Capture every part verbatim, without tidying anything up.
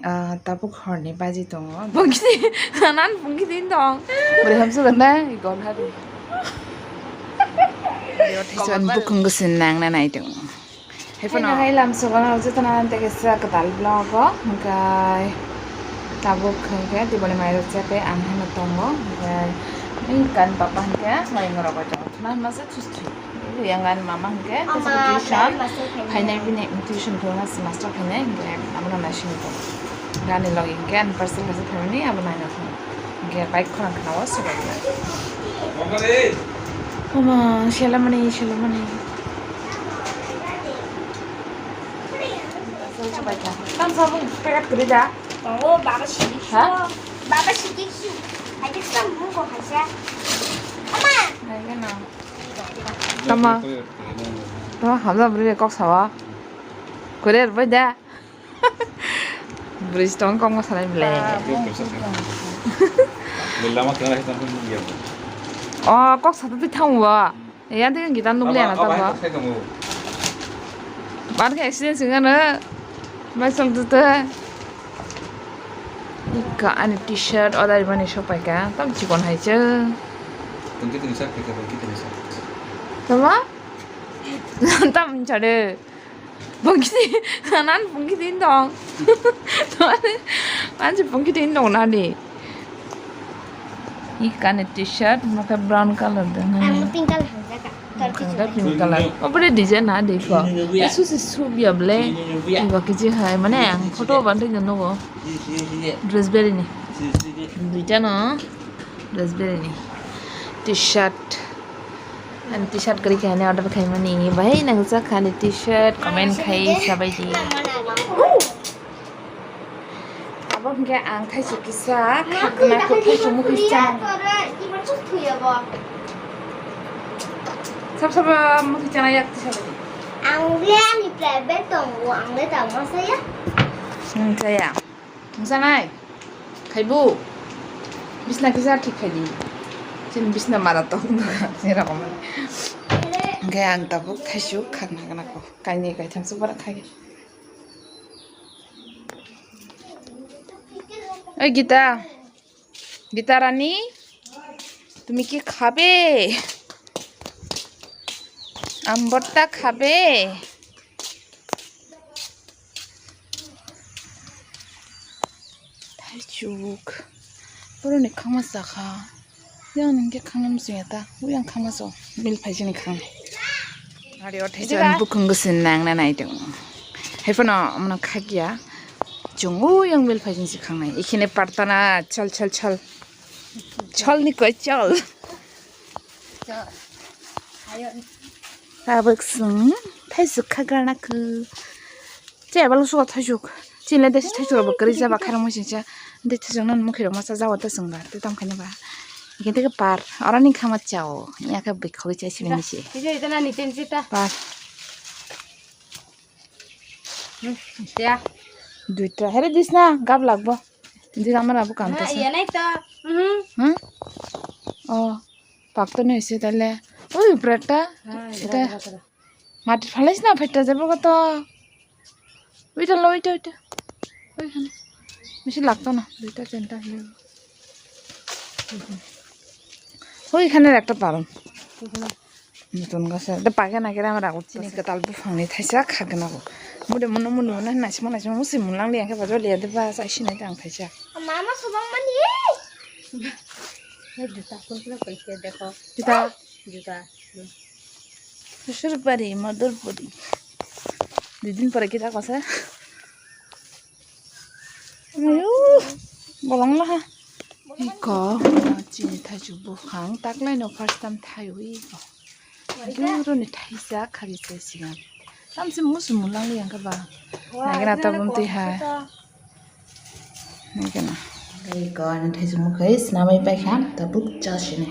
Ah, tabuk horni baji tongo. Bongkiti, nan bongkiti tong. Bwrwi hamsuk na, gol hari. Yo, thaichon bukung gusing nang na nai tongo. Hai phano. Hai lam sugan o jotona tege sa kadal vlog o. Hingkai tabuk hingke tiboni mai rok chape ang hano tongo. Hingkai ni kan papa hingke mai ngorok o tongo. Thuna hima se thus thus. Yang kan mama hingke tuition phainai bini tuition phai mas master phainai hingke amo no naising tongo. Gani logi hingke ani parcel kaisa phaimani abo naina tongo. Hingke bike khorang khana o sobai. Mama, selamani, selamani. Tam sabun packet kwrwi da? Oh, baba sidi. Ha? Baba sidi su. Hai ke tam mu ko haja. Ama. Hai ke na. Tama. Tama hamla bri kok sawa. Kore bai da. Bridge tong kok ma sanai bele. Lama kena hai tam pun dia. Oh, kok satu ti thang wa. Yang tengah kita nunggu yang apa tabo. Ban ke accident singa na. Mai sol tu tu. Ika ani t-shirt order mani shop pai ka. Tam chikon hai che. Tungki tungki sak pika, tungki tungki sak. Tama? Tam chade. Bongkiti, nan bongkiti tong. Manchi bongkiti tong nani. Ikani t-shirt, mokhe brown color de. Ang pink color hamjaka. Pink color. Obore design na de ko. Susi subya ble. Iba kiji hai, mane ang photo ban de nogo. Dress beri ni. Duita no. Dress beri ni. T-shirt. Ani t-shirt kwrwi khe ani order khaimani. Bahai nangjakha ani t-shirt, comment khai sabai di. Abo hwnkhe ang thaichuk kisa khakna khe thaichuk mukhi chana. Sab sab mukhi chana yak tisa. Ang le ani private tongo, ang le tamo saya. Hmm, saya. Mungsanai, khaibu, bisna kisa thik khaidi. Chini bisna mara tong, sini rokam. Hingke ang tabuk khaisuk khakna gana ko. Kaini kaitham se bara khai. Oi Gita, Gita Rani, tumi ki khabe? Ambotta khabe? Thaichuk. Boroni khama chakha. Yang ningke khangam suyata. Uyang khama so. Mil phaisini khang. Ari o thaichuk ani bukhung gusing nang na nai dong. Hai phano amno khakya. Chung uyang mil phaisini si khangnai. Ikhine partana chal chal chal. Chal ni koi chal. Tabuk sung thaisuk khagrana khu. Che abalo suka thaisuk. Chini le desi thaisuk rok bo kwrwi jaba khairok mui singcha. De thaisuk nang mukhi rok masa jawa ta sung ba. Te tam khani ba. Ikin te ke par. Ora ni khama chao. Ya ke bikho cha sini si. Tija ita na ni ten sita. Par. Hmm, ya. Duita. Here dis na gap lagbo. Dis amar abu kam ta sa. Iya nai to. Hmm. Hmm? Oh. Pakto ni hoise taile. Oi, brata. Eta matir phalais na phaita jabo koto. Oita lo, oita, oita. Oikhane. Bisi lagto na. Duita tinta hile. Oikhane ekta paron. Notun gasa. De pake na kera mara. Chini kwtal buphangni thaisa khagna bo. Mude muno muno muno naisima naisima musi mulang liya khe bajol liya de ba sa sinai tang thaisa. Mama subang mani. Juta kun kun paise dekho. Juta. Juta. শ্বশুর বাড়ি, মধুরপুরি। Dui din pore kita kose. Ayo, bolong laha. Iko, chini thaiju buphang, taklaino first time thaio iko. Duro ni thaisa khari se sigan. Tamsi musu mulang yang ka ba. Nagena tabun twi ha. Nai kana. Tei ko ani thaisuk mukhai swnamwi paikha tabuk chasini.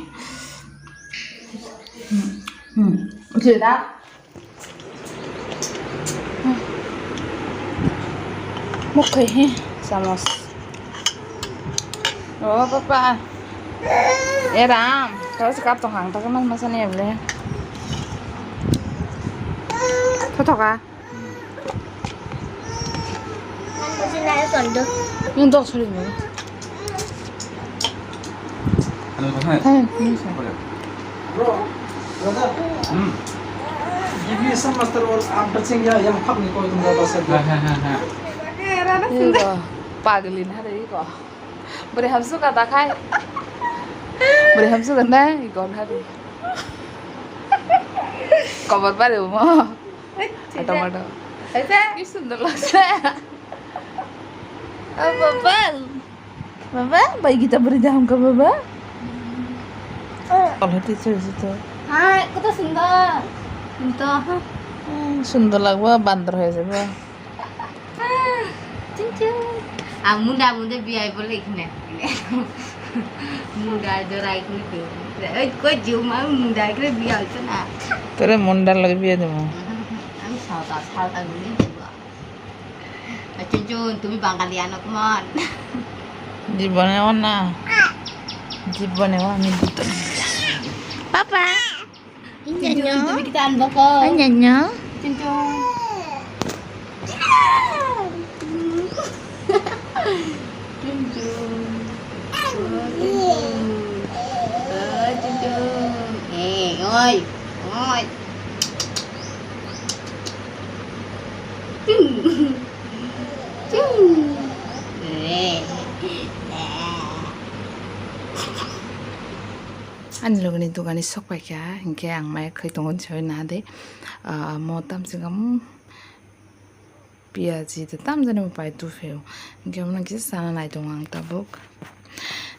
Hmm. Hmm. Uthi da. Hmm. Mukhai he chamos. Oh papa. Eram, terus kap tong hang tak mas masani eble. Thotoka. Nwng dok sori mo. Hello, hai. Hai, nwng sa. Bro, brother. Hmm. Give me some master or I'm touching ya, yang phak ni koi tum basa. Hai, hai, hai, hai. Iko, pagli na re iko. Beri hamsu kata khai. Beri hamsu kata iko na re. Kobar bare mo. Ato mato. Hai sa. Ki sundor lagse. Oh, baba. Baba, bai kita beri jaham ke baba. Kalau teacher itu. Hai, kota sundor. Itu. Hmm, sundor lagba bandar hai seba. Cing cing. Ah, munda munda biai boleh kena. Munda jorai kena tu. Eh, kau juma munda kena biai tu na. Tere munda lagi biai tu mo. Ang salta salta ni juga. Cuncun, তুমি বাঙালি আনো কমন। জীবনে ও না। জীবনে ও আমি দুটো। পাপা। Cuncun, তুমি কিতা আনবো কো? Anyanyo. Cuncun. Cuncun. Oh, Cuncun. Oh, Cuncun. Eh, oi. Oi. Ani logoni dogani sok paikha, hinkhe ang maya khoi tongo, soi nahadi. Ah, mo tamsingam piyaji de tamjani pai tufeo, hinkhe omo kisa sana nai tongo ang tabuk.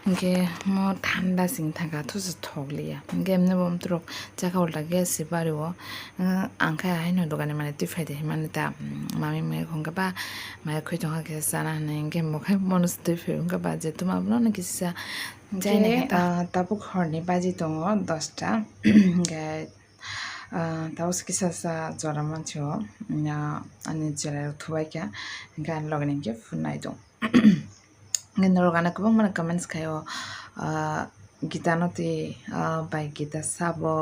Hinkhe mo thanda sing thangkha, thusu thokliya. Hinkhe emni bo omtrok chakha ulta gas se bario. Ang khe haino dogani manwi twi phaidi hinmani ta, mami mai hwnkhe ba mai khoi tongkha khe sana hinwi, hinkhe mo khe mono se twi phai hwnkhe ba je tuma bono kisa. Hinkhe, ah, tabuk horni baji tongo dosta. Hinkhe, ah, tabuk se kisa sa jora mancho, ani chwrai rok thubai kha, hinkhe ani logini hinkhe phunai tong. Norok ano kwbangma no comments khaio, ah, Gita no twi, ah, bai Gita sabo,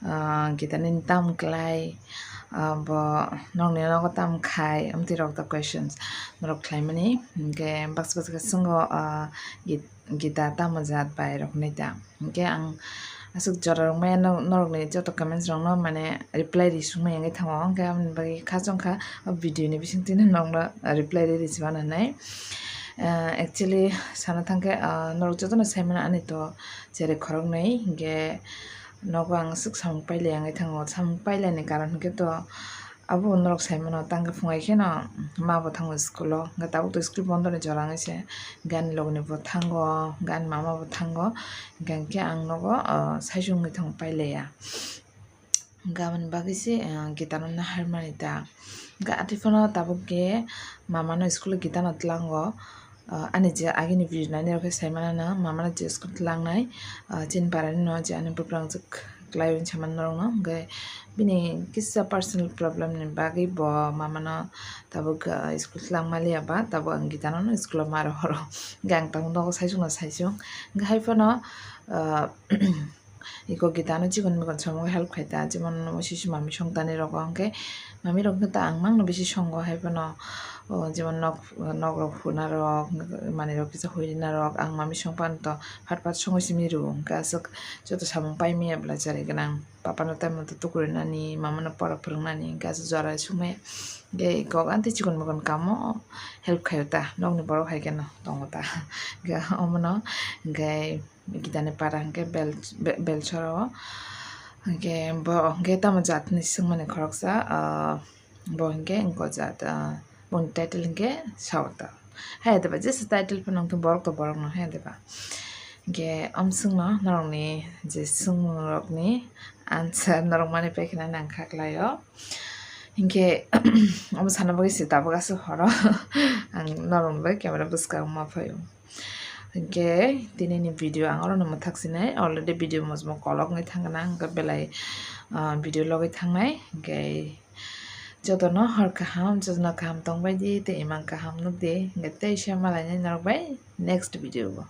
ah, Gita nini tam klai, ah, bo nokni nogo tam khai, amtwi rok ta questions norok khlaimani, hinkhe baksa baksa khe swngo, ah, Git-, Gita tamo jat bai rok hinwi ta. Hinkhe ang aswk jora rok maya no-, norokni joto comments rokno mane reply ri sukmani wngwi thango, hinkhe aboni bagwi kha chwng kha o video ni bisingtwi no nokno reply ri ri se mano hinwi. Ah, actually sana thangkhe, ah, norok jotono saimano ani to cherai khoroknwi, hinkhe nogo ang aswk samung pailai wngwi thango, samung pailai ni karon hinkhe to Abo norok sai mano, tang khe phungai kheno ma bo thango school o, hwnkhe tabuk to school bondo ni jora wngwi se, hwnkhe ani logi ni bo thango, hwnkhe ani mama bo thango, hwnkhe ang nogo, ah, saichung wngwi thango pailaiya. Hwnkhe aboni bagwi se, ah, Gita no naharmani ta. Hwnkhe atwi phano tabuk khe mama no school o Gita no tlango. Ah, ani je agini video nainai rok khe sai mano, mama no je school tlangnai, ah, chini para ni no je ani buprang jwk klai o hinwi sa mano norok no, hwnkhe bini kisa personal problem ni bagwi bo mama no tabuk, ah, school tlang maliya ba, tabuk ang Gita no no school o ma rohoro, hwnkhe ang tabuk nogo saichung no saichung, hwnkhe hai phano, ah, Iko Gita no chikon mikon samung help khai ta, jemon omo sisu mami song tani rogo, hwnkhe mami rok khe ta ang mangno bisi songo, hai phano, o, jemon nok, nok rok huna rok, manwi rok kisa hui rina rok, ang mami song phano to phat phat songwi simi rwo, hwnkhe aswk joto samung pai manya belai chari gwnang, papa no tamo to tukurinani, mama no pora phwrwngnani, hwnkhe aswk jora sumaya, hwnkhe iko ani tei chikon mikon kamo help khaio ta, nokni borok hai kheno tongo ta, hwnkhe omono, hwnkhe. Gita ni para hwnkhe bel-, be-, Belchora o. Hwnkhe bo hwnkhe tamo jat hinwi swngmani khoroksa, ah, bo hwnkhe wngkha jat, ah, boni title hwnkhe Saota. Hai de ba, jesa title phano wngkhe borok to borok no hai de ba. Hwnkhe omswkno norokni je swngmung rokni answer norok manwi paikha nang kha kwlai o. Hwnkhe omo sana bagwi se tabuk aswk horo ang norokni bai camera bwskango ma phaio. Hwnkhe tinini video ang orono mwthak sinai, already video mojmo kolok wngwi thangkha na, hwnkhe belai, ah, video logwi thangnai, hwnkhe jotono hor kaham, jotono kaham tongbaidi tei imang kaham nukdi, hwnkhe teisa malainai norok bai next video o.